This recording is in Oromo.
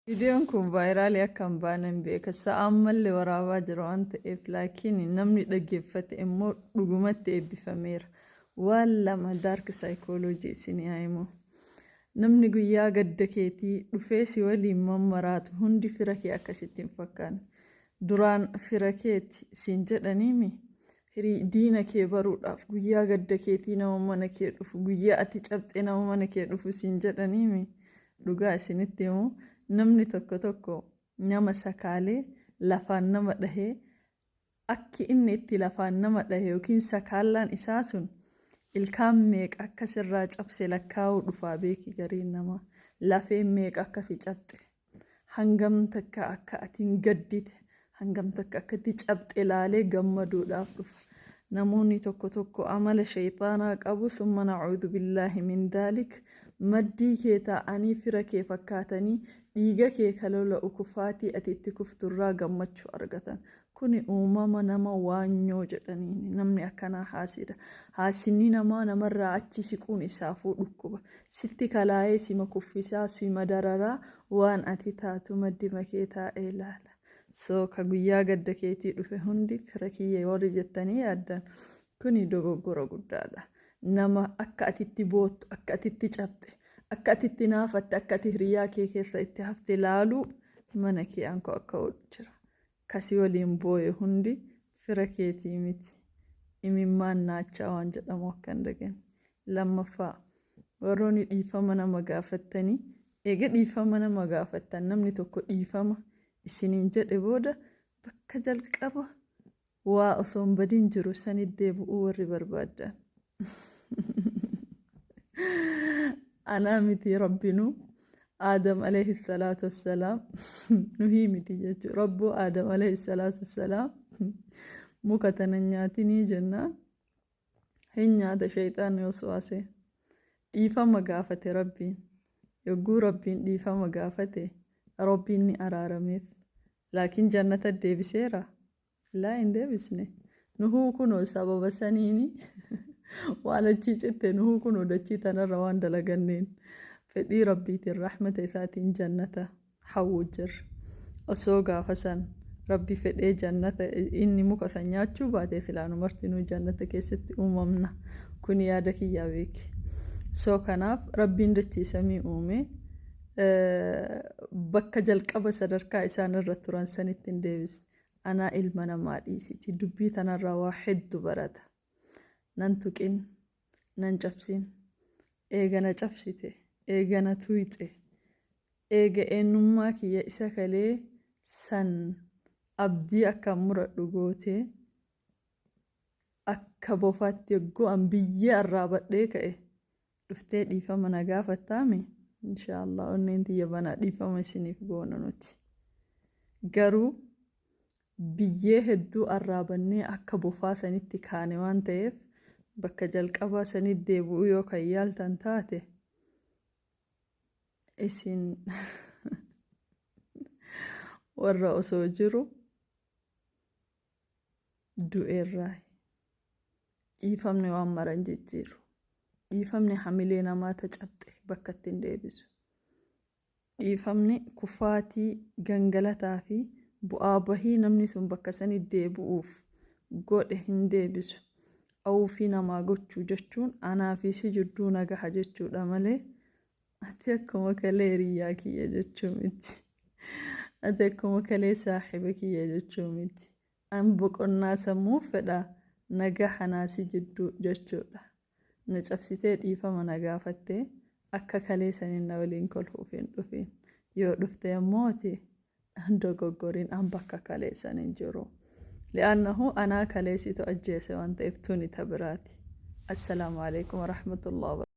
Viidiyoon kun vaayiraalii akka hin baane hin beeka. Sa'a ammallee waraabaa jira waan ta'eef laakiin namni dhaggeeffate immoo dhugumatti eebbifameera. Waan lama daark saayikooloojii isinii haa himu. Namni guyyaa gadda keetii dhufee si waliin mammaraatu hundi fira kee akkasitti hin fakkaanne. Duraan fira keeti siin jedhaniimi Diina kee baruudhaaf guyyaa gadda keetii nama mana kee dhufu, guyyaa ati cabxe nama mana kee dhufu siin jedhaniimi. Dhugaa isinitti himu, namni tokko tokko nama sakaalee lafaan nama dhahee, akki inni itti lafaan nama dhahe yookiin sakaallaan isaa sun ilkaan meeqa akka sirraa cabse lakkaa'uu dhufaa beeki. Gariin namaa lafeen meeqa akka si cabxe, hangam takka akka atiin gaddite, hangam takka akka itti cabxe laalee gammaduudhaaf dhufa. Namoonni tokko tokko amala shayxaanaa qabu, summa na'uudhu billaahi min daalik. Maddii kee taa'anii fira kee fakkaatanii dhiiga kee ka lola'u kufaatii ati itti kufturraa gammachuu argatan. Kuni uumama nama waanyoo jedhaniini. Namni akkanaa haasida. Haasinni namaa namarraa achi siquun isaafuu dhukkuba. Sitti kalaayee sima kuffisaa, sima dararaa, waan ati taatu maddima kee taa'ee laala. So ka guyyaa gadda keetii dhufe hundi fira kiyya warri jettanii yaaddan kuni dogoggora guddaadha. Nama akka ati itti boottu, akka ati itti cabxe, akka ati itti naafatte, akka ati hiriyaa kee keessa itti hafte laaluu mana kee anko akka jira. Ka si waliin booye hundi fira keetii miti. Imimmaan naachaa waan jedhamu akka hin daganne. Lammaffaa, warroonni dhiifama nama gaafattanii, eega dhiifama nama gaafattan, namni tokko dhiifama isiniin jedhe booda bakka jalqaba waa osoo hin badin jiru sanitti deebi'uu warri barbaaddan. Anaa miti, Rabbinuu Aadam alayhi salaatu wassalaam, nuhii miti jechuudha. Rabbuu Aadam alayhi salaatu wassalaam muka tana nyaatinii jennaan hin nyaata, shayxaanni waswaasee. Dhiifama gaafate Rabbiin. Yogguu Rabbiin dhiifama gaafate, Rabbiin ni araarameef. Laakiin jannata deebiseera? Laa, hin deebisne. Nuhuu kunoo sababa saniini waan achii citte. Nuhuu kunoo dachii tanarra waan dalaganneen fedhii Rabbiitiin, rahmata isaatiin jannata hawwu jirra. Osoo gaafa san Rabbi fedhee jannata inni muka san nyaachuu baate, silaa nu martinuu jannata keessatti uumamna. Kun yaada kiyyaa beeki. So kanaaf Rabbiin dachii samii uume bakka jalqaba sadarkaa isaan irra turan sanitti hin deebisne. Anaa ilma namaa dhiisiti, dubbii tanarraa waa heddu barata. Nan tuqin, nan cabsin. Eega na cabsite, eega na tuyxe, eega eenyummaa kiyya isa kalee san abdii akkaan muradhu goote, akka bofaatti yogguu an biyyee arraabadhee ka'e dhuftee dhiifama na gaafattaami? Inshaallah, onneen tiyya banaa, dhiifama isiniif goona nuti. Garuu biyyee hedduu arraabannee akka bofaa sanitti kaane waan ta'eef, bakka jalqabaa sanitti deebi'uu yoo kan yaaltan taate, isin warra osoo jiru du'eerraa. Dhiifamni waan maran jijjiiru. Dhiifamni hamilee namaa ta cabxe bakka ittiin deebisu. Dhiifamni kufaatii gangalataa fi bu'aa bahii namni sun bakka sanii deebi'uuf godhe hin deebisu. Awufii namaa gochuu jechuun anaa fi si jidduu nagaha jechuudha malee, ati akkuma kalee hiriyyaa kiyya jechuu miti. Ati akkuma kalee saahiba kiyya jechuu miti. An boqonnaa sammuu fedha, nagaha naa si jidduu jechuudha. Na cabsitee dhiifama na gaafattee akka kalee saniin na waliin kolfuuf hin dhufin. Yoo dhufte ammoo ati dogoggorin, an bakka kalee san hin jiru. Li'aannahu anaa kalee situ ajjeese waan ta'eef, tuni ta biraati. Assalaamu alaikum warahmatullahi.